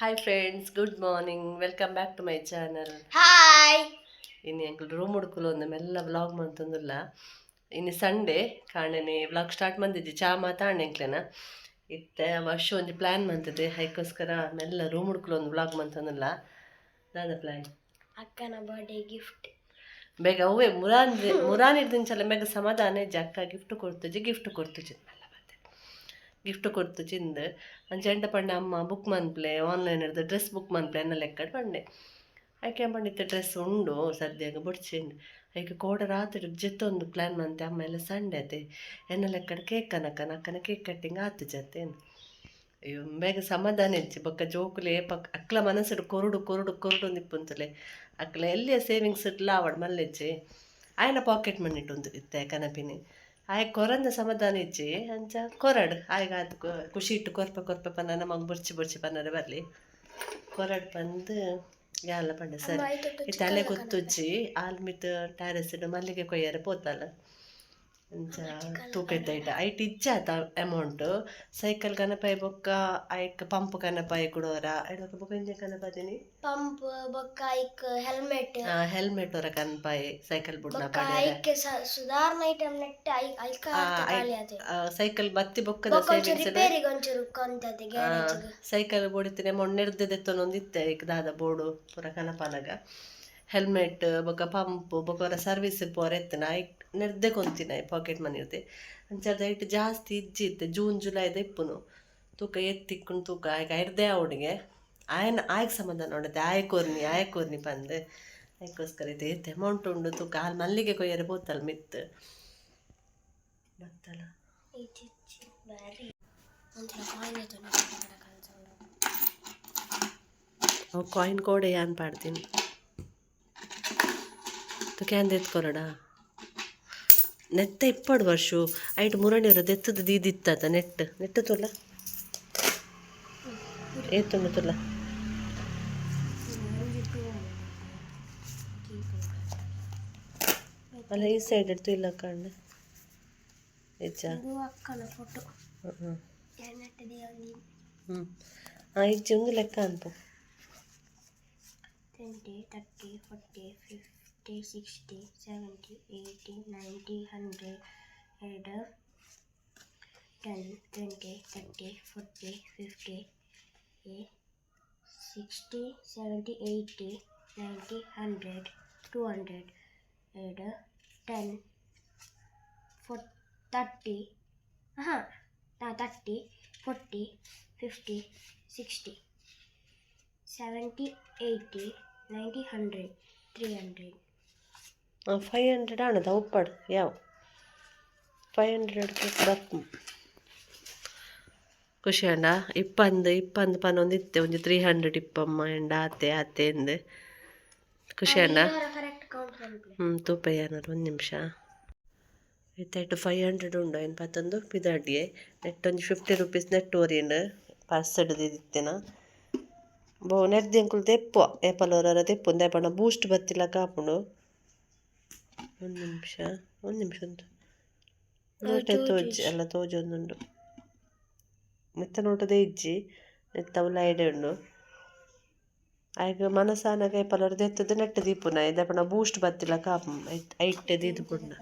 Hi friends, good morning, welcome back to my channel. Hi. ಇನ್ನು ಎಂಕುಲು room ಹುಡುಕಲು ಒಂದು ಮೆಲ್ಲ ವ್ಲಾಗ್ ಮಂತೊಂದುಲ್ಲ. ಇನ್ನು ಸಂಡೇ ಕಾಣನೆ ವ್ಲಾಗ್ ಸ್ಟಾರ್ಟ್ ಮಂದಿದ್ದಿ, ಚಾ ಮಾತಾಣ ಎಂಕ್ಲೆನ. ಇತ್ತೆ ವರ್ಷ ಒಂಜಿ ಪ್ಲ್ಯಾನ್ ಮಂತದೆ, ಐಕೋಸ್ಕರ ಮೆಲ್ಲ ರೂಮ್ ಹುಡುಕಲು ಒಂದು ವ್ಲಾಗ್ ಮಂತೊಂದುಲ್ಲ. ದಾದ ಪ್ಲ್ಯಾನ್? ಅಕ್ಕನ ಬರ್ಡೇ ಗಿಫ್ಟ್. ಬೇಗ ಅವೇ ಮುರಾನ್ ಮುರಾನ್ ಹಿಡ್ದಿಂಚಲ ಬೇಗ ಸಮಾಧಾನ ಇಜ್ಜಿ. ಅಕ್ಕ ಗಿಫ್ಟ್ ಕೊಡ್ತುಜಿ, ಗಿಫ್ಟ್ ಕೊಡ್ತುಜಿ, ಮೆಲ್ಲ ಬತ್ತೆ ಗಿಫ್ಟ್ ಕೊಡ್ತು ಚಿಂದ್. ಅಂಚ ಎಂಟ ಪಂಡೆ, ಅಮ್ಮ ಬುಕ್ ಮನ್ಪ್ಲೆ ಆನ್ಲೈನ್ ಹಿಡ್ದು ಡ್ರೆಸ್ ಬುಕ್ ಮನ್ಪ್ಲೆ ಎನ್ನ ಲೆಕ್ಕಡ್ ಪಂಡೆ. ಐಕೆ ಪಂಡಿತ್ತೆ ಡ್ರೆಸ್ ಉಂಡು ಸದ್ಯಕ್ಕೆ ಬುಡ್ಚಿಂಡ್. ಐಕೆ ಕೋಡ ರಾತ್ರಿ ಜೆತ್ತೊಂದು ಪ್ಲ್ಯಾನ್ ಮಂತೆ, ಅಮ್ಮ ಎಲ್ಲ ಸಂಡೆ ಅತೆ, ಎನ್ನ ಲೆಕ್ಕಡ್ ಕೇಕ್ ಕನಕನ ಅಕ್ಕನ ಕೇಕ್ ಕಟ್ಟಿಂಗ್ ಆತು ಜತ್ತೇನು. ಅಯ್ಯೋ, ಬೇಗ ಸಮಾಧಾನ ಇಜ್ಜಿ. ಬೊಕ್ಕ ಜೋಕುಲೆ ಪಕ್ ಅಕ್ಲ ಮನಸ್ಸುಡು ಕೊರುಡು ಕೊರುಡು ಕೊರುಡು ನಿಪ್ಪುಂತಲೆ. ಅಕ್ಲ ಎಲ್ಲಿಯ ಸೇವಿಂಗ್ಸ್ ಇಟ್ಲ ಆವಡ್ ಮಲ್ಲೆಜ್ಜಿ. ಆಯನ ಪಾಕೆಟ್ ಮನಿ ಇಟ್ಟು ಇತ್ತೆ ಕನಪಿನಿ. ಆಯ್ ಕೊರಂದ ಸಮಾಧಾನ ಇಜ್ಜಿ. ಅಂಚ ಕೊರಡ್ ಆಯ್ಗ ಆತು ಖುಷಿ ಇಟ್ಟು ಕೊರ್ಪ ಕೊರ್ಪ ಪನ್ನ ನಮಗೆ ಬುರ್ಚಿ ಬುರ್ಚಿ ಪನ್ನರೆ ಬರಲಿ ಕೊರಡ್ ಪಂದ್ ಯಾಲ ಪಂಡೆ. ಸರಿ, ಇತ್ತೆ ಅಲೆ ಗೊತ್ತುಜ್ಜಿ. ಆಲ್ ಮಿತ್ ಟ್ಯಾರೆಸ್ ಮಲ್ಲಿಗೆ ಕೊಯ್ಯರೆ ಪೋತಲ್ಲ. ಅಂಚ ತೂಕ ಇತ್ತ ಐಟ್ ಇಜ್ಜಾತ ಅಮೌಂಟ್. ಸೈಕಲ್ ಕನಪಾಯಿ, ಬೊಕ್ಕ ಐಕ್ ಪಂಪ್ ಕನಪಾಯಿ ಕುಡೋರ ಐಟ್, ಬೊಕ್ಕ ಇಂಜೆ ಕನಪಾದಿನಿ. ಪಂಪ್ ಬೊಕ್ಕ ಐಕ್ ಹೆಲ್ಮೆಟ್. ಹೆಲ್ಮೆಟ್ ಹೊರ ಕನಪಾಯಿ, ಸೈಕಲ್ ಬುಡ್ನ ಬೊಕ್ಕ ಪಾಡ್ಯರೆ. ಐಕ್ ಸುಧಾರಣ ಐಟಮ್ ನೆಟ್ ಐಕ ಖಾಲಿ ಆತೆ. ಸೈಕಲ್ ಬತ್ತಿ ಬೊಕ್ಕದ ಬೊಕ್ಕ ಒಂಚೂರು ಸೇವಿಂಗ್ಸ್ ರಿಪೇರಿಗೆ ಒಂಚೂರು ಕೊಂತತೆ ಗ್ಯಾರೇಜ್. ಸೈಕಲ್ ಬೋಡಿತ್ತಿನ ಮೊನ್ನೆರ್ದು ದೆತ್ತೊಂದಿತ್ತೆ. ಐಕ್ ದಾದ ಬೋಡು ಪೂರ ಕನಪನಗ ಹೆಲ್ಮೆಟ್ ಬೊಕ್ಕ ಪಂಪ್ ಬೊಕ್ಕ ಹೊರ ಸರ್ವಿಸ್ ಪೋರ ಎತ್ತನ ಐಕ್ ನೆರ್ದೆ ಕೊಂತಿನ ಪಾಕೆಟ್ ಮನಿ ಇರ್ದೆ. ಅಂಚಾದ ಐಟ್ ಜಾಸ್ತಿ ಇಜ್ಜಿ ಇತ್ತೆ. ಜೂನ್ ಜುಲೈದ ಇಪ್ಪುನು. ತೂಕ ಎತ್ತಿಕ್ಕುನು ತೂಕ. ಆಯ್ಕೆ ಐರ್ದೆ ಅವಡಿಗೆ ಆಯನ ಆಯ್ಕೆ ಸಮಾಧಾನ ನೋಡತ್ತೆ. ಆಯ್ ಕೊರ್ನಿ, ಆಯ್ ಕೊರ್ನಿ ಪಂದ್. ಅದಕ್ಕೋಸ್ಕರ ಇದು ಏತ್ ಅಮೌಂಟ್ ಉಂಡು ತೂಕ. ಹಾಲು ಮಲ್ಲಿಗೆ ಕೊಯ್ಯರೆ ಪೋತಲ್ ಮಿತ್ತು ಬತ್ತಲ. ಬಾರಿ ಒಂಥರ ಕಾಯಿನ್ ಅವು ಕಾಯಿನ್ ಕೋಡೆ ಯಾನ್ ಪಾಡ್ತೀನಿ. ತುಕ್ಯಾಂದ ಎತ್ಕೊರಡ ನೆತ್ತ ಇಪ್ಪಡು ವರ್ಷ ಐಟ್ ಮುರಣಿಯರ ದೆತ್ತದ ದೀದಿತ್ತದ. ನೆಟ್ ನೆಟ್ ತುಲ್ಲ ಏತುಂಡು ತುಲ್ಲ. ಅಲ್ಲ, ಈ ಸೈಡ್ ಇಡ್ತು ಇಲ್ಲ ಕಣ್ಣು ಇಜ್ಜ. ಇದು ಅಕ್ಕನ ಫೋಟೋ. ಹ್ಞೂ. ಎಣ್ಣೆಟ್ಟದಿ. ಹ್ಞೂ ಹಾಂ, ಇಜ್ಜಿ. ಒಂದು ಲೆಕ್ಕ ಅನ್ಪು. 20, 30, 40, 50, 60, 70, 80, 90, 100, ಎರಡು 10, 20, 30, 40, 50, 60, 70, 80, 90, 100, 200, ಎರಡು 10, 30, ಹಾಂ 30, 40, 50, 60, 70, 80, 90, 100, 300. 500 ಆಣದ ಉಪ್ಪಾಡು ಯಾವ 500 ಬರ್ಪು. ಖುಷಿ ಅಂಡ. ಇಪ್ಪಂದು ಇಪ್ಪಂದು ಪನ್ನೊಂದು ಇತ್ತೆ. ಒಂಜಿ 300 ಇಪ್ಪಮ್ಮ ಎಂಡ ಆತೆ ಆತೆ ಎಂದ್ ಖುಷಿ ಅಂಡ. ಕರೆಕ್ಟ್ ಕೌಂಟ್ ಮನ್ಪುಲೆ. ಹ್ಞೂ, ತೂಪಯ್ಯನಾರು ಒಂದು ನಿಮಿಷ. ಇತ್ತೈಟು 500 ಉಂಡು. ಐನ್ ಪತ್ತೊಂದು ಪಿದಾಡಿಯೆ. ನೆಟ್ ಒಂಜಿ 50 ರುಪೀಸ್ ನೆಟ್ ಒರಿಯಂಡು ಪರ್ಸ್ ಇತ್ತೇನ. ಬೋ ನೆರ್ದಿ ಎಂಕುಲು ದೆಪ್ಪುವ ಏಪಲೋರ ದೆಪ್ಪು ದಾಯೆ ಬೂಸ್ಟ್ ಬತ್ತಿಲಕ ಆಪುಂಡು. ಒಂದು ನಿಮಿಷ, ಒಂದು ನಿಮಿಷ ಉಂಟು. ನೋಟೆ ತೋಜಿ ಅಲ್ಲ, ತೋಜೊಂದುಂಡು. ಮಿತ್ತ ನೋಟದೇ ಇಜ್ಜಿ. ನೆತ್ತ ಅವುಲ ಐಡೆ ಉಂಡು. ಆಯ್ಗ ಮನಸಾನಗ ಏಪಲೋರ ದೆತ್ತದು ನೆಟ್ ದೀಪುನ. ದಾಯೆ ಪಂಡ ಬೂಸ್ಟ್ ಬತ್ತಿಲಕ ಆಪುಂಡು ಐಟ್ ದೀದು ಪುಂಡ.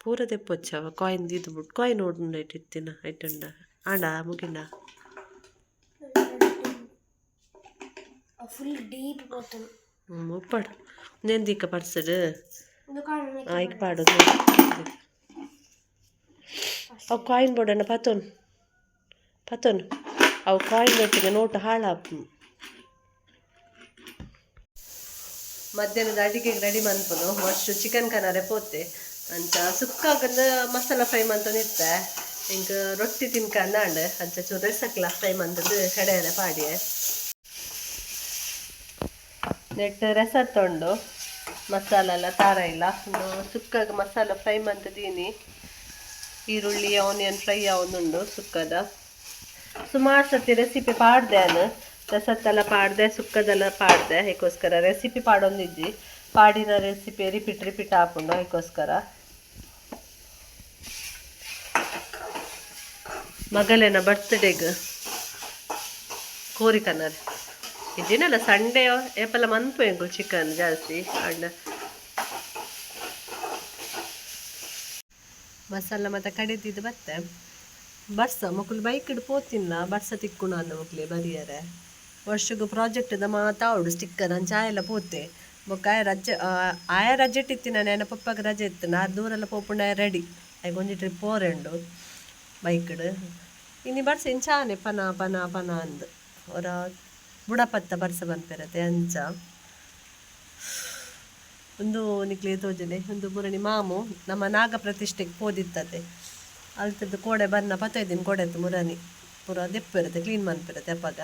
ಪೂರ ದೆಪ್ಪೊಚ್ಚವ ಕಾಯಿನ್ ದೀದು ಬುಡ್. ಕಾಯಿನ್ ಓಡುಂಡು ಐಟ್ ಇತ್ತಿನ ಐಟುಂಡ ಆಂಡ ಮುಗಿಂಡ. Full deep ಪೋತುಂಡು. ಹ್ಞೂ, ಉಪ್ಪಡ್ ಉಂದೆನ್ ದೀಕ ಪರ್ಸಡ್. ಉಂದು ಕಾಣು. ಐಕ್ ಪಾಡು. ಅವು ಕಾಯಿನ್ ಬೋಡಣ್ಣ. ಪತ್ತೊನ್ ಪತ್ತೊನ್. ಅವು ಕಾಯಿನ್ ಒಟ್ಟಿಗೆ ನೋಟು ಹಾಳಾಪು. ಮಧ್ಯಾಹ್ನದ ಅಡಿಗೆಗೆ ರೆಡಿ ಮನ್ಪುನು. ವರ್ಷ ಚಿಕನ್ ಕನರೆ ಪೋತೆ. ಅಂಚ ಸುಕ್ಕಾಗಂದ ಮಸಾಲ ಫ್ರೈ ಮಂತೊಂದಿತ್ತೆ. ಎಂಕ್ ರೊಟ್ಟಿ ತಿನ್ಕಂಡ ಅಂಡ್. ಅಂಚ ಚೂರು ರೆಸಕ್ಲ ಫ್ರೈ ಮಂತದ್ದು ಕಡೆಯರೆ ಪಾಡಿಯೆ. ನೆಟ್ ರಸ ತೊಂಡು ಮಸಾಲ ಎಲ್ಲ ತಾರ ಇಲ್ಲ. ಸುಕ್ಕಾಗ ಮಸಾಲ ಫ್ರೈ ಮಂತದೀನಿ. ಈರುಳ್ಳಿ ಆನಿಯನ್ ಫ್ರೈ ಆವೊಂದುಂಡು ಸುಕ್ಕದ. ಸುಮಾರು ಸತಿ ರೆಸಿಪಿ ಪಾಡ್ದೆ ನಾನು. ರಸತ್ತೆಲ್ಲ ಪಾಡ್ದೆ, ಸುಕ್ಕದೆಲ್ಲ ಪಾಡ್ದೆ. ಅದಕ್ಕೋಸ್ಕರ ರೆಸಿಪಿ ಪಾಡೊಂದಿಜ್ಜಿ. ಪಾಡಿನ ರೆಸಿಪಿ ರಿಪೀಟ್ ರಿಪೀಟ್ ಆಪುಂಡು. ಅದಕ್ಕೋಸ್ಕರ ಮಗಲೆನ ಬರ್ತ್ಡೇಗ್ ಕೋರಿ ಕನ್ನರ್ ಇದೇನಲ್ಲ ಸಂಡೇ ಏಪಲ್ಲ ಮನ್ಪು ಎಂಕುಲು ಚಿಕನ್ ಜಾಸ್ತಿ ಅಂಡ ಮಸಾಲ ಮತ್ತೆ ಕಡಿದಿದ್ದು ಬತ್ತೆ ಬರ್ಸ ಮಕ್ಕಳು ಬೈಕ್ ಇಡ್ ಪೋತಿಲ್ಲ ಬರ್ಸ ತಿಕ್ಕುಣ ಅಂದ ಮಕ್ಳು ಬರಿಯರೆ ವರ್ಷಗೂ ಪ್ರಾಜೆಕ್ಟ್ ದ ಮಾತಾವಡು ಸ್ಟಿಕ್ಕರ್ ಅಂಚ ಆಯೆಲ್ಲ ಪೋತೆ ಬೊಕ್ಕ ಆಯ ರಜೆ ಆಯ ರಜೆ ಇತ್ತಿ ನಾನು ಎನ್ನ ಪಪ್ಪಗೆ ರಜೆ ಇತ್ತು ನಾ ದೂರೆಲ್ಲ ಪೋಪುಂಡ ಆಯ ರೆಡಿ ಆಯ್ಕೆ ಒಂಜಿ ಟ್ರಿಪ್ ಪೋರೆಂಡು ಬೈಕ್ಡ್ ಇನಿ ಬರ್ಸ ಇಂಚಾನೆ ಪನ ಪನ ಪನ ಅಂದ್ ಅವರ ಬುಡಪತ್ತ ಬರ್ಸ ಪನ್ಪೆರತೆ ಅಂಚ ಒಂದು ನಿಕ್ಲೆ ತೋಜನೆ ಒಂದು ಮುರಣಿ ಮಾಮು ನಮ್ಮ ನಾಗ ಪ್ರತಿಷ್ಠೆಗೆ ಪೋದಿತ್ತತೆ ಅಲ್ತದ್ದು ಕೋಡೆ ಬನ್ನ ಪತ್ತೈದಿನ ಕೋಡೆ ಮುರಣಿ ಪೂರ ದೆಪ್ಪಿರುತ್ತೆ ಕ್ಲೀನ್ ಮನ್ಪಿರತ್ತೆ ಅಪ್ಪಾಗ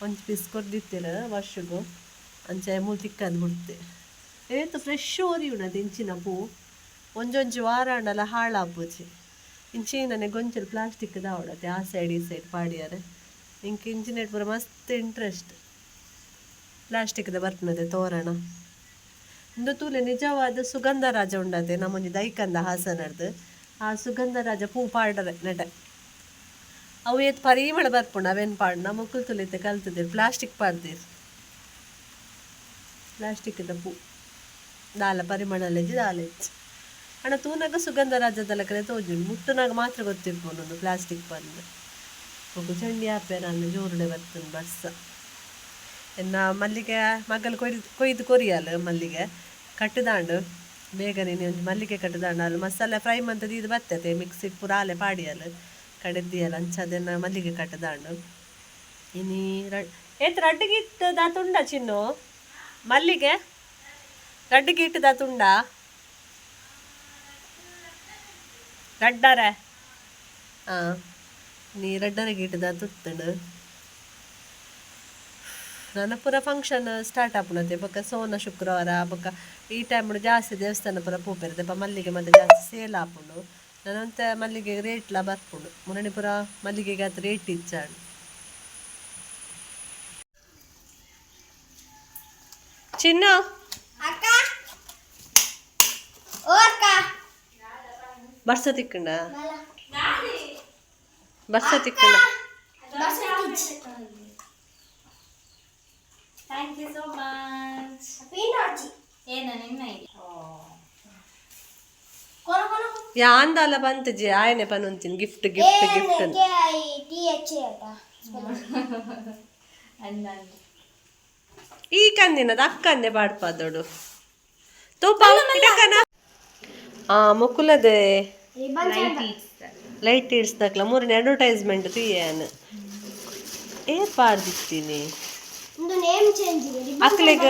ಒಂಜಿ ಪೀಸ್ ಕೊರ್ದಿತ್ತಿರ ವರ್ಷಗೂ ಅಂಚೆ ಮೂಲು ತಿಕ್ಕಂದು ಬಿಡ್ತೆ ಏತು ಫ್ರೆಶ್ ಓರಿಯುಣದು ಇಂಚಿನ ಪೂ ಒಂಜೊಂಜಿ ವಾರ ಆಂಡಲ ಹಾಳಾಪುಜಿ ಇಂಚಿನನೆ ಗೊಂಚಲು ಪ್ಲಾಸ್ಟಿಕ್ ದಾವಡತೆ ಆ ಸೈಡ್ ಈ ಸೈಡ್ ಪಾಡಿಯಾರೆ ಇಂಕ್ ಇಂಚಿನೆಟ್ ಪೂರ ಮಸ್ತ್ ಇಂಟ್ರೆಸ್ಟ್ ಪ್ಲಾಸ್ಟಿಕ್ದ ಬರ್ಪುನದೆ ತೋರಣ ಇಂದು ತೂಲೆ ನಿಜವಾದ ಸುಗಂಧ ರಾಜ ಉಂಡತೆ ನಮ್ಮೊಂಜಿ ದೈಕಂದ ಹಾಸನರ್ದು ಆ ಸುಗಂಧ ರಾಜ ಪೂ ಪಾಡರೆ ನೆಟ ಅವು ಏತ್ ಪರಿಮಳ ಬರ್ಪುಂಡು ಅವೇನು ಪಾಡ್ ಮುಕ್ಕುಲು ತುಲಿತೆ ಕಲ್ತದಿರು ಪ್ಲಾಸ್ಟಿಕ್ ಪಾಡ್ದಿರು ಪ್ಲಾಸ್ಟಿಕ್ದ ಪೂ ದಾಲ ಪರಿಮಳ ದಾಲ ಹೆಚ್ಚು ಅಣ್ಣ ತೂನಾಗ ಸುಗಂಧ ರಾಜದ ಲೆಕ್ಕನೆ ತೋಜುಂಡು ಮುಟ್ಟುನಾಗ ಮಾತ್ರ ಗೊತ್ತಿರ್ಪುಂಡು ಒಂದು ಪ್ಲಾಸ್ಟಿಕ್ ಬಂದು ಬೊಕ ಚಂಡಿ ಆಪೇರ ಅಂದ್ ಜೋರುಡೆ ಬರ್ತುಂಡು ಬರ್ಸ ಎನ್ನ ಮಲ್ಲಿಗೆ ಮಗಲ್ ಕೊಯ್ದು ಕೊಯ್ದು ಕೊರಿಯಲ್ ಮಲ್ಲಿಗೆ ಕಟ್ಟುದಾಂಡು ಬೇಗನೆ ಒಂಜಿ ಮಲ್ಲಿಗೆ ಕಟ್ಟುದಾಂಡು ಅಲ್ಲಿ ಮಸಾಲೆ ಫ್ರೈ ಮಂತದ ಇದು ಬರ್ತತೆ ಮಿಕ್ಸಿಗೆ ಪೂರ ಆಲೆ ಪಾಡಿಯಲ್ ಕಡೆದಿಯಲ್ ಅಂಚ ಅದನ್ನ ಮಲ್ಲಿಗೆ ಕಟ್ಟುದಾಂಡು ಇನಿ ಏತ್ ರಡ್ಡ್ ಗೀಟ್ ದಾತುಂಡ ಚಿನ್ನು ಮಲ್ಲಿಗೆ ರಡ್ಡ್ ಗೀಟ್ ದಾತುಂಡ ರಡ್ಡರೆ ಆ ನೀ ರಡ್ಡರೆ ಗೀಟ್ ದಾತುತ್ತಂಡು ನನ ಪೂರ ಫಂಕ್ಷನ್ ಸ್ಟಾರ್ಟ್ ಆಪುನತೆ ಬೊಕ್ಕ ಸೋನ ಶುಕ್ರವಾರ ಬೊಕ್ಕ ಈ ಟೈಮ್ ಜಾಸ್ತಿ ದೇವಸ್ಥಾನ ಪೂರ ಪೋಪೆರ್ ದಪ್ಪ ಮಲ್ಲಿಗೆ ಮತ್ತೆ ಜಾಸ್ತಿ ಸೇಲ್ ಆಪುಂಡು ನನಂತ ಮಲ್ಲಿಗೆ ರೇಟ್ಲ ಬರ್ಪುಂಡು ಮುರಣಿ ಪೂರ ಮಲ್ಲಿಗೆಗೆ ಆತ್ ರೇಟ್ ಇಚ್ಚಾಂಡ್ ಚಿನ್ನು ಅಕ್ಕ ಓ ಅಕ್ಕ ಬರ್ಸ ತಿಕ್ಕಂಡ ಬರ್ಸ ತಿಕ್ಕಂಡ thank you so much. ಏನ ನಿನ್ನ ಯಾಂದಲ ಬಂತಜಿ ಆಯನೆ ಪನೊಂತೀನಿ ಗಿಫ್ಟ್ ಗಿಫ್ಟ್ ಗಿಫ್ಟ್ ಅಂತ. K I T H A ಅತ್ತ. ಅಂದ. ಈ ಕಂದಿನದ ಅಕ್ಕಂದೆ ಪಾಡ್ಪಾದೋಡು ತೂಪ ಇಡಕ್ಕನ ಆ ಮುಕುಲದೆ. ರಿಬನ್. ಲೈಟ್ ಇಡ್ಸ್ದಕ್ಲ ಮೂರನೇ ಅಡ್ವರ್ಟೈಸ್ಮೆಂಟ್ ತುಯ್ಯಾನ ಏ ಪಾಡ್ದಿತ್ತೀನಿ. ಒಂದು ನೇಮ್ ಚೇಂಜ್ ಇದೆ ರಿಬನ್. ಅಕ್ಲೆಗ್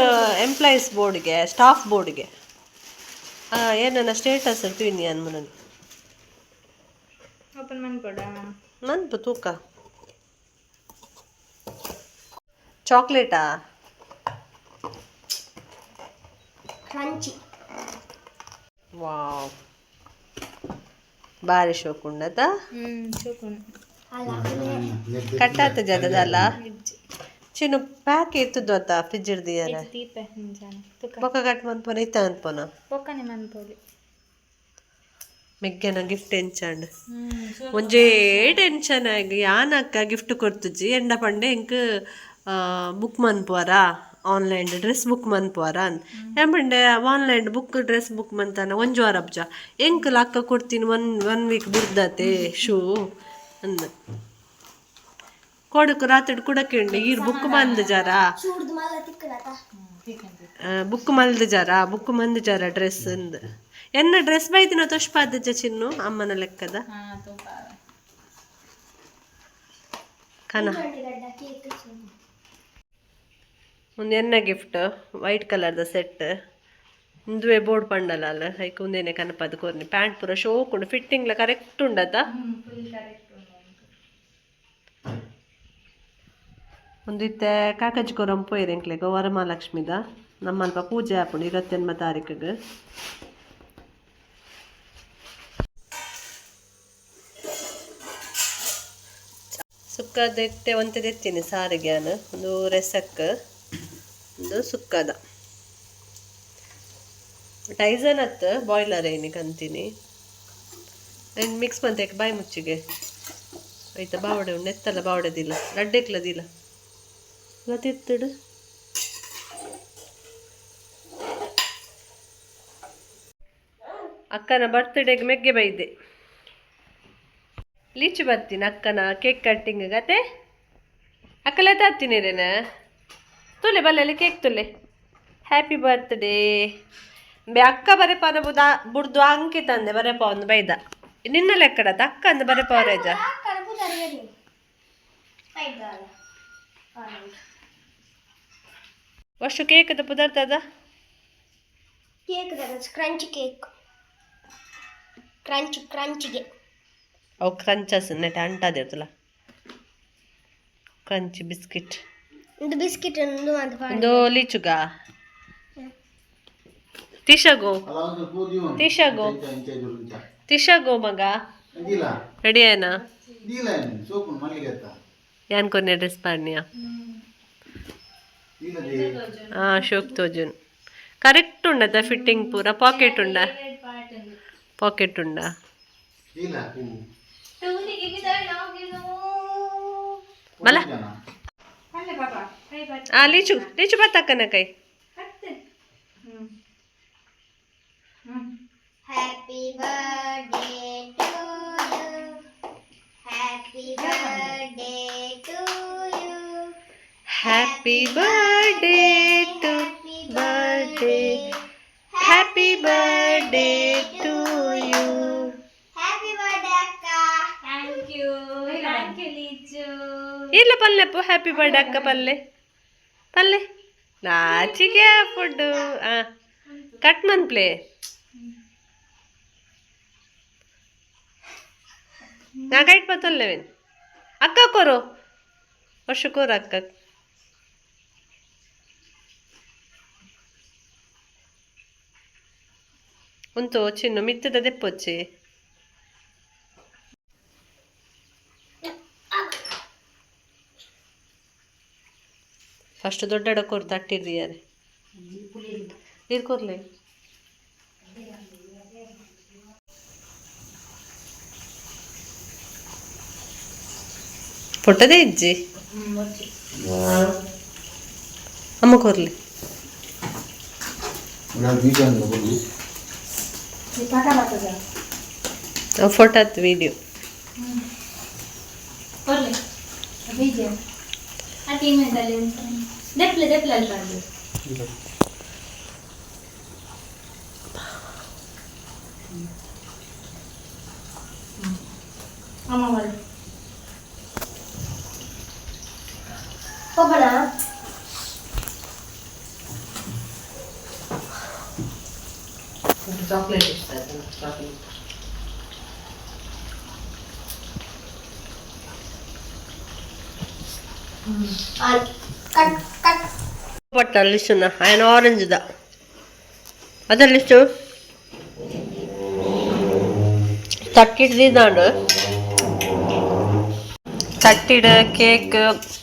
ಎಂಪ್ಲಾಯೀಸ್ ಬೋರ್ಡ್ಗೆ ಸ್ಟಾಫ್ ಬೋರ್ಡ್ಗೆ ಏನನ್ನ ಸ್ಟೇಟಸ್ ತುಯ್ನಿ ಅನ್ಮುನನ್. ಓಪನ್ ಮಾಡ್ಕೊಡ. ಮನ್ಪು ತೂಕ ಚಾಕ್ಲೇಟಾ? ಕ್ರಂಚಿ. ವಾವ್, ಬಾರಿ ಶೋಕುಂಡತ. ಹ್ಮ್ ಚೋಕುನ್. ಅಲ್ಲ. ಕಟ್ಟಾತ ಜದದಲ್ಲ ಚಿನ್ನು ಪ್ಯಾಕ್ ಇತ್ತದ್ದು ಅತ್ತ ಫ್ರಿಜ್ ಇರ್ದಿಯಾರೆ. ದೀಪ ಮುಂಜಾನೆ ತುಕ. ಬೊಕ್ಕ ಕಟ್ ಮನ್ಪುನ ಇತ್ತ ಅನ್ಪೋನ. ಪೊಕ್ಕನೆ ಮನ್ಪೋಲಿ. ಮೆಗ್ಗೆನ ಗಿಫ್ಟ್ ಎಂಚಾಂಡ್ ಒಂಜೇ ಟೆನ್ಷನ್ ಆಗಿ ಯಾನಕ್ಕ ಗಿಫ್ಟ್ ಕೊರ್ತುಜಿ ಎಂಡ ಪಂಡೆ ಎಂಕ್ ಬುಕ್ ಮನ್ಪುವರ ಆನ್ಲೈನ್ ಡ್ರೆಸ್ ಬುಕ್ ಮನ್ಪುವರ ಅಂದ್ ಏನ್ ಪಂಡೆ ಆನ್ಲೈನ್ ಬುಕ್ ಡ್ರೆಸ್ ಬುಕ್ ಮಂತಾನ ಒಂಜಿ ವಾರ ಅಬ್ಜ ಎಂಕ್ ಅಕ್ಕ ಕೊಡ್ತೀನಿ ಒನ್ ಒನ್ ವೀಕ್ ಬುರ್ದತೆ ಶೂ ಅಂದ್ ಕೊಡಕು ರಾತ್ರಿ ಕುಡಕ್ಕೆ ಈರ್ ಬುಕ್ ಬಂದ್ ಜರ. ಚೂಡ್ದು ಮಲ್ಲ ತಿಕ್ಕಡತ. ಬುಕ್ ಮಲ್ದ ಜರ ಬುಕ್ ಮಂದ್ ಜರ ಡ್ರೆಸ್ ಅಂದ್ ಎನ್ನ ಡ್ರೆಸ್ ಬೈದಿನ ತೊಷ್ಪಾದಜ್ಜ ಚಿನ್ನು ಅಮ್ಮನ ಲೆಕ್ಕದ. ಹಾ ತೂಪ. ಕನ. ಗಡ್ಡ ಕೇಕ್. ಒಂದು ಎನ್ನ ಗಿಫ್ಟ್ ವೈಟ್ ಕಲರ್ದ ಸೆಟ್ ಇಂದುವೆ ಬೋರ್ಡ್ ಪಂಡಲ ಅಲ್ಲ ಐಕ್ ಒಂದೇನೆ ಕನಪದ ಕೊರ್ನಿ ಪ್ಯಾಂಟ್ ಪೂರ ಶೋಕ್ ಉಂಡು ಫಿಟ್ಟಿಂಗ್ಲ ಕರೆಕ್ಟ್ ಉಂಡತ. ಫುಲ್ ಕರೆಕ್ಟ್ ಉಂಡು. ಒಂದು ಇತ್ತೆ ಕಾಕಜಿ ಕೊರಂ ಪೋಯಿರ್ ಎಂಕ್ಲೆಗ್ ವರಮಹಾಲಕ್ಷ್ಮಿದ ನಮ್ಮಲ್ಪ ಪೂಜೆ ಆಪುಂಡು 29 ತಾರೀಕಿಗೆ. ಸುಕ್ಕದ ಇತ್ತೆ ಒಂತೆ ದೆತ್ತೀನಿ ಸಾರಿಗೆ ನಾನು ಒಂದು ರೆಸಕ್ ಒಂದು ಸುಕ್ಕದ ಟೈಸನ್ ಅತ್ತ ಬಾಯ್ಲರ್ ಏನಿ ಕಂತೀನಿ ಮಿಕ್ಸ್ ಮಂತೇಕ್ ಬಾಯಿ ಮುಚ್ಚಿಗೆ. ಐತ ಬಾವಡೆ ಉಂಡು ಎತ್ತಲ್ಲ ಬಾವಡೆದಿಲ್ಲ ರಡ್ಡೆಕ್ಲದಿಲ್ಲ ತಿತ್ತಡು ಅಕ್ಕನ ಬರ್ತ್ಡೇಗೆ ಮೆಗ್ಗೆ ಬೈದೆ ಲೀಚು ಬರ್ತೀನಿ ಅಕ್ಕನ ಕೇಕ್ ಕಟ್ಟಿಂಗ್ ಗತೆ ಅಕ್ಕಲೆ ತಾತ್ತೀನಿ ತುಲೆ ಬಲ್ಲೆಲ್ಲ ಕೇಕ್ ತುಲೆ ಹ್ಯಾಪಿ ಬರ್ತ್ಡೇ ಬೆ ಅಕ್ಕ ಬರೆಪಾನ ಬುದ ಬುಡ್ದು ಅಂಕಿತ ಅಂದೆ ಬರೆಪ ಒಂದು ಬೈದ ನಿನ್ನ ಲೆಕ್ಕಡತ ಅಕ್ಕ ಅಂದ ಬರೆಪ ರೇಜ ಅಷ್ಟು ಕೇಕದ ಪದಾರ್ಥ ಅದ ಕೇಕ್ ಕ್ರಂಚ್ ಕೇಕ್ ಕ್ರಂಚ್ ಕ್ರಂಚ್ಗೆ ಅವು ಕ್ರಂಚಸ್ ನೆಟ ಅಂಟಾದಿರ್ತಲ್ಲ ಕ್ರಂಚ್ ಬಿಸ್ಕಿಟ್ ಒಂದು ಬಿಸ್ಕೆಟ್ ಒಂದು ಅಂತ ಒಂದು ಲೀಚುಗ ತಿಶಗೋ ತಿಶಗೋ ತಿಶಗೋ ಮಗ ರೆಡಿ ಆಯ್ನಾ ಯಾನ್ ಕೊನೆ ಡ್ರೆಸ್ ಪಾಡ್ನಿಯಾ ಹಾ ಶೋಕ್ ತೋಜುನ್ ಕರೆಕ್ಟ್ ಉಂಡದ ಫಿಟ್ಟಿಂಗ್ ಪೂರ ಪಾಕೆಟ್ ಉಂಡ ಪಾಕೆಟ್ ಉಂಡ ಮಲ ಆ ಲೀಚು ಲೀಚು ಬತ್ತಕ್ಕನ ಕೈ happy birthday to you happy birthday to you happy birthday to birthday happy birthday to you happy birthday ಅಕ್ಕ thank you thank you Leechu ಇಲ್ಲ ಪಲ್ಲೆಪ್ಪು ಹ್ಯಾಪಿ ಬರ್ಡೇ ಅಕ್ಕ ಪಲ್ಲೆ ಪಲ್ಲೆ ನಾಚಿಗೆ ಫುಡ್ಡು ಆ ಕಟ್ ಮನ್ಪ್ಲೆ ನಾ ಕೈಟ್ ಬತ್ತಲ್ಲೇವೇನು ಅಕ್ಕ ಕೋರು ವರ್ಷ ಕೋರು ಅಕ್ಕ ಉಂತು ಚಿನ್ನು ಮಿತ್ತದ ದೆಪ್ಪೊಚ್ಚಿ ಫಸ್ಟ್ ದೊಡ್ಡ ಕೊರು ತಟ್ಟಿರ್ದಿದ್ದಾರೆ ನೀರು ಕೊರ್ಲೆ ಪೊಟ್ಟದೇ ಇಜ್ಜಿ ಅಮ್ಮ ಕೊರ್ಲಿ ಫೋಟೋ ಆತು ವಿಡಿಯೋ ಕೊರ್ಲೆ ಬೀಜ ಆ ಟೀಮ್ ಎಂತಲ್ಲಿ ದೆಪ್ಲೆ ದೆಪ್ಲೆ ಅಲ್ಲಿ ಬಂದು ಅಮ್ಮ ಬರು ಹೋಗೋಣ ಚಾಕ್ಲೇಟ್ ಇಷ್ಟ ಆಯ್ತು ಚಾಕ್ಲೇಟ್ ಕಟ್ ಕಟ್ ಬಟ್ ಅಲ್ಲಿ ಸುನ ಆಯನ ಆರೆಂಜ್ the ಅದರಲ್ಲಿ ತಟ್ಟಿಡ್ದಿದ್ದಾಂಡು ತಟ್ಟಿಡ ಕೇಕ್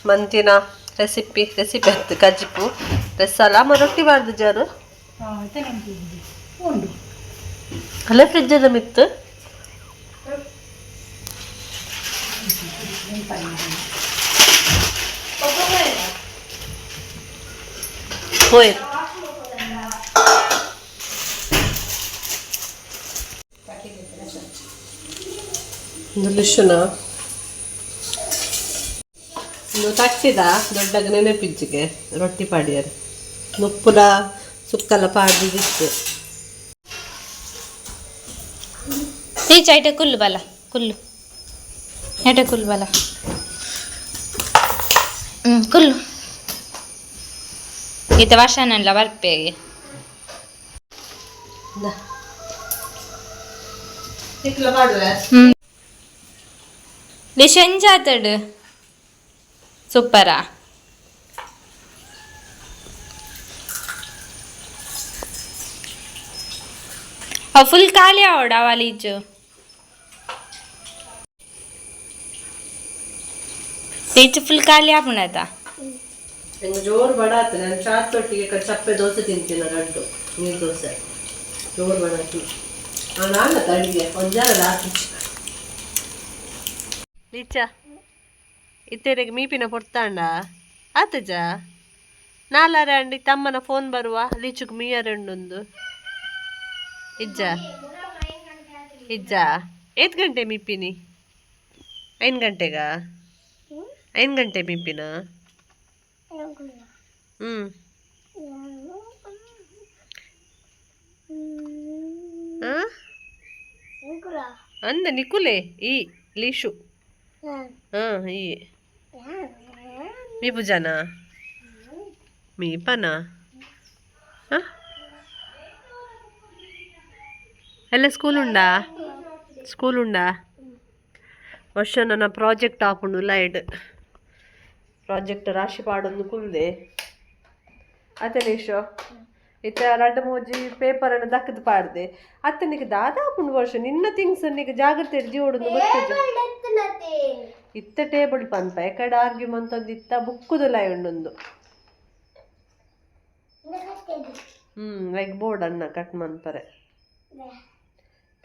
ಮಂತಿನ ರೆಸಿಪಿ ರೆಸಿಪಿ ಅತ್ತು ಕಜ್ಜಿಪು ರಸಾಲ ಅಮ್ಮ ರೊಟ್ಟಿ ಬಾರ್ದು ಜಾರು ಅಲ್ಲೇ ಫ್ರಿಜ್ಜದ ಮಿತ್ತು ಹೋಯ್ ಒಂದು ಲಿಶುನ ಇನ್ನು ತಟ್ಟಿದ ದೊಡ್ಡ ನೆನಪಿಜ್ಜಿಗೆ ರೊಟ್ಟಿ ಪಾಡಿಯರು ನುಪ್ಪುಲ ಸುಕ್ಕಲ ಪಾಡಿದಿತ್ತು ಟೀಚ್ ಐಟ ಕುಲ್ಲು ಬಲ ಕುಲ್ಲು ಐಟ ಕುಲ್ಲು ಬಲ ಹ್ಞೂ ಕುಲ್ಲು ಈತ ವರ್ಷನಲ್ಲ ಬರ್ಪೇಗೆ ಮಾಡುವೆ ಹ್ಞೂ ಲಿಶ್ ಎಂಜಾತಡು ಸೂಪರಾ ಅವು ಫುಲ್ ಖಾಲಿ ಆವಡ ಅವ ಲೀಚು ಲೀಚು ಫುಲ್ ಖಾಲಿ ಆಪುಣತ ನಂಗೆ ಜೋರು ಬಡ ಆಯ್ತು ನಾನು ಚಾತ್ ತೊಟ್ಟಿಗೆ ಚಪ್ಪೆ ದೋಸೆ ತಿಂತೀನಿ ಲಡ್ಡು ನೀರು ದೋಸೆ ಜೋರು ಬಡ ಆಯ್ತು ನಾನು ಅಡಿಗೆ ಒಂಜಾರ ಹಾಕಿ ಲೀಚಾ ಇತ್ತೆರೆಗೆ ಮೀಪಿನ ಪೊರ್ತಾಂಡ ಆತಜ ನಾಲಾರೆ ಅಂಡಿ ತಮ್ಮನ ಫೋನ್ ಬರುವ ಲೀಚುಗ್ ಮೀಯರೆಂಡೊಂದು ಇಜ್ಜ ಇಜ್ಜ ಏತ್ ಗಂಟೆ ಮೀಪಿನಿ? ಐನ್ ಗಂಟೆಗ? ಐನ್ ಗಂಟೆ ಮೀಪಿನ? ಹ್ಮ್ ಆ ಅಂದ ನಿಕುಲೆ ಈ ಲೀಶು. ಹಾ ಈ ಮೀಪುಜಾನ ಮೀಪನ? ಎಲ್ಲ ಸ್ಕೂಲ್ ಉಂಡಾ? ಸ್ಕೂಲ್ ಉಂಡಾ? ವರ್ಷ ನನ್ನ ಪ್ರಾಜೆಕ್ಟ್ ಆಪುಂಡು ಲೈಡ್ ಪ್ರಾಜೆಕ್ಟ್ ರಾಶಿ ಪಾಡೊಂದು ಕುಲ್ದೆ ಅತ್ತೆ ಲೀಶು. ಇತ್ತೆ ರಡ್ಡ್ ಮೂಜಿ ಪೇಪರನ್ನು ದಕ್ಕದ್ ಪಾಡ್ದೆ. ಅತ್ತನಿಗೆ ದಾದ ಆಪುಂಡು ವರ್ಷ ನಿನ್ನ ಥಿಂಗ್ಸ್ ನಿಕ್ ಜಾಗ್ರತೆ ಜೀವೊಡುಂದು ಗೊತ್ತಿಜ್ಜಿ. ಇತ್ತ ಟೇಬಲ್ ಪನ್ಪ ಎಕಡೆ ಆರ್ಗ್ಯೂ ಮಂತೊಂದು ಇತ್ತ ಬುಕ್ಕುದುಲಾಯ್ ಉಂಡೊಂದು. ಲೈಕ್ ಬೋರ್ಡ್ ಅನ್ನ ಕಟ್ ಮನ್ಪರೆ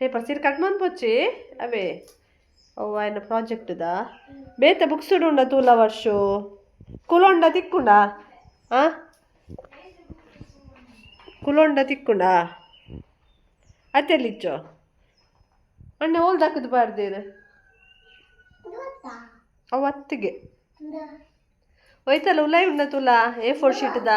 ಪೇಪರ್ ಸೀರೆ ಕಟ್ ಮನ್ಪೊಚ್ಚಿ ಅವೇ ಅವು ಆಯ್ನ ಪ್ರಾಜೆಕ್ಟ್ದ. ಬೇತೆ ಬುಕ್ಸ್ ಉಂಡ ತೂಲ ವರ್ಷ ಕುಲೊಂಡ ತಿಕ್ಕುಂಡ? ಆ ಕುಲೊಂಡ ತಿಕ್ಕುಂಡ? ಅತ್ತೆಲ್ಲಿಚ್ಚೋ ಅಣ್ಣ ಓಲ್ ದಕ್ಕದು ಪಾಡ್ದೇರು ಅವು ಅತ್ತಿಗೆ ಹೋಯ್ತಲ್ಲ. ಉಲಾಯ್ ಉಂಡ ತೂಲ ಎ4 ಶೀಟ್ದ.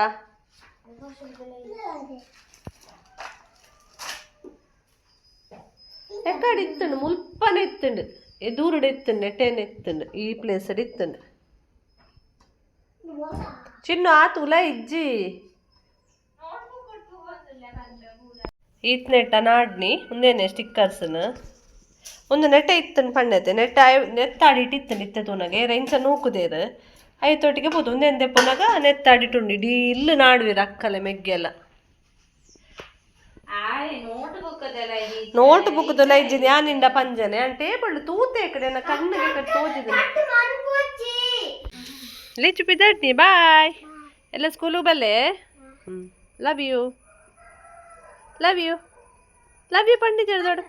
ಎಕ್ಕಡೆ ಇತ್ತಂಡು ಮುಲ್ಪನೆ ಇತ್ತಂಡು ಎದೂರುಡು ಇತ್ತಂಡು ಎಟೇನೆ ಇತ್ತಂಡು ಈ ಪ್ಲೇಸಡ್ ಇತ್ತಂಡು. ಚಿನ್ನು ಆತು ಉಲ ಇಜ್ಜಿ. ಈತ್ನೆಟ್ಟ ನಾಡ್ನಿ ಉಂದೇನೆ ಸ್ಟಿಕ್ಕರ್ಸ್ನ ಒಂದು ನೆಟೆ ಇತ್ತನ್ ಪಣ್ಣತೆ ನೆಟ್ಟ ನೆತ್ತಾಡಿಟ್ಟು ಇತ್ತಂಡು ಇತ್ತೆ ತೂನಗ ಏರ ಇಂಚ ನೂಕುದೇರು ಐತೊಟ್ಟಿಗೆ ಪೋದು ಉಂದೆಂದೆ ಪುನಗ ನೆತ್ತಾಡಿಟ್ಟುಂಡು ಇಡೀ ಇಲ್ಲು ನಾಡುವೆರ್ ಅಕ್ಕಲೆ ಮೆಗ್ಗೆಲ್ಲ. ನೋಟ್ ಬುಕ್ ದೊಲ ಇಜ್ಜಿ. ಯಾನಿಂಡ ಪಂಜನೆ ಯಾನ್ ಟೇಬಲ್ ತೂತೆ ಕಡೆ ಎನ್ನ ಕಣ್ಣಿಗೆ ಕಡೆ ತೋಜಿದೆ. ಲಿಚ್ಚು ಪಿದಟ್ನಿ ಬಾಯ್. ಎಲ್ಲ ಸ್ಕೂಲು ಬಲ್ಲೆ. Love you, love you, love you ಪಂಡಿತರು ದೊಡ್ಡ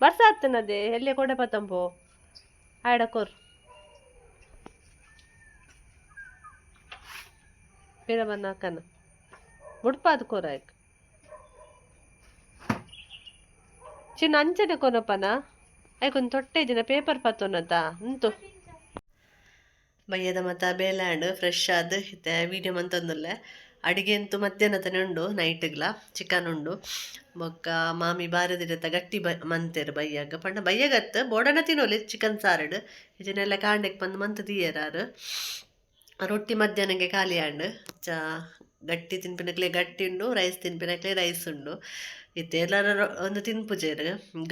ಬರ್ಸ ಆತನದೆ ಎಲ್ಲಿ ಕೊಡೆ ಪತ್ತಂಪೋ ಆಯಡ ಕೊರ್ ಪಿರ ಬನ್ನ ಅಕ್ಕನ ಬುಡ್ಪಾದ ಕೊರ ಆಯ್ಕ್ ಚಿನ್ನ ಅಂಚನೆ ಕೊನಪ್ಪನ ಐಕೊಂದು ತೊಟ್ಟೆ ದಿನ ಪೇಪರ್ ಪತ್ತೊನತ ಉಂತು ಬಯ್ಯದ ಮತ್ತ ಬೇಲಾಂಡ್ ಫ್ರೆಶ್ ಆದ್ ಇತ್ತೆ ವೀಡಿಯೋ ಮಂತೊಂದುಲ್ಲೆ. ಅಡಿಗೆ ಅಂತೂ ಮಧ್ಯಾಹ್ನ ತನೆ ಉಂಡು, ನೈಟ್ಗ್ಲ ಚಿಕನ್ ಉಂಡು. ಬೊಕ್ಕ ಮಾಮಿ ಬಾರದಿರತ್ತ ಗಟ್ಟಿ ಬ ಮಂತೆರ್ ಬಯ್ಯಾಗ ಪಂಡ ಬಯ್ಯಗತ್ ಬೋಡನ ತಿನ್ನೋಲಿ ಚಿಕನ್ ಸಾರಡ್ ಇಜನೆಲ್ಲ ಕಾಂಡೆಕ್ ಬಂದು ಮಂತ್ ದಿಯರಾರು. ರೊಟ್ಟಿ ಮಧ್ಯಾಹ್ನಕ್ಕೆ ಖಾಲಿ ಆಂಡ್. ಚ ಗಟ್ಟಿ ತಿನ್ಪಿನಕ್ಲೆ ಗಟ್ಟಿ ಉಂಡು, ರೈಸ್ ತಿನ್ಪಿನಕ್ಲೆ ರೈಸ್ ಉಂಡು. ಇತ್ತೆ ಎಲ್ಲರ ಒಂದು ತಿನ್ಪುಜೆರ್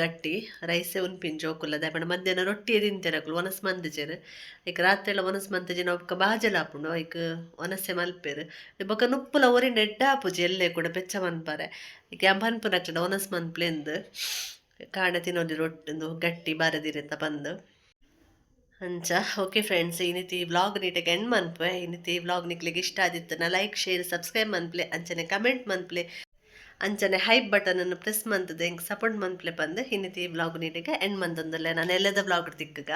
ಗಟ್ಟಿ ರೈಸೇ ಉನ್ಪಿನ ಜೋಕುಲ್ಲ. ದಾಯೆ ಪಂಡ ಮಧ್ಯಾಹ್ನ ರೊಟ್ಟಿಯೇ ತಿಂತೆರ್ ಅಕುಲು, ಒನಸ್ ಮಂದಿಜೆರ್. ಐಕ್ ರಾತ್ರಿ ಎಲ್ಲ ಒನಸ್ ಮಂತಿಜಿನ ಬೊಕ್ಕ ಬಾಜಲ ಆಪುಂಡು. ಐಕ್ ಒನಸೆ ಮಲ್ಪೆರ್. ಬೊಕ್ಕ ನುಪ್ಪುಲ ಒರಿಂಡ ಎಡ್ಡೆ ಆಪುಜಿ, ಎಲ್ಲೆ ಕೂಡ ಬೆಚ್ಚ ಮನ್ಪರೆ. ಐಕ್ ಯಾನ್ ಪನ್ಪುನಕ್ಲೆಡ ಒನಸ್ ಮನ್ಪುಲೆಂದ್, ಕಾಂಡೆ ತಿನ್ನೊಲಿ ರೊಟ್ಟಿ ಉಂದು ಗಟ್ಟಿ ಬಾರದಿರೆತ ಪಂದ್. ಅಂಚ ಓಕೆ ಫ್ರೆಂಡ್ಸ್, ಇನಿತಿ ವ್ಲಾಗ್ ನೀಟಾಗಿ ಎಂಡ್ ಮನ್ಪುವೆ. ಇನಿತಿ ವ್ಲಾಗ್ ನಿಕ್ಲೆಗ್ ಇಷ್ಟ ಆದಿತ್ತನ like share subscribe ಮನ್ಪ್ಲೆ, ಅಂಚನೆ ಕಮೆಂಟ್ ಮನ್ಪ್ಲೆ, ಅಂಚನೆ ಹೈಪ್ ಬಟನ್ ಅನ್ನು ಪ್ರೆಸ್ ಮಂತದ ಎಂಕ್ ಸಪೋರ್ಟ್ ಮನ್ಪ್ಲೆ ಪಂದ್ ಇನ್ನಿತಿ ವ್ಲಾಗ್ ನೀಟಿಗೆ ಎಂಡ್ ಮಂತೊಂದುಲ್ಲೆ. ನಾನು ಎಲ್ಲದ ವ್ಲಾಗ್ ತಿಕ್ಕಗ.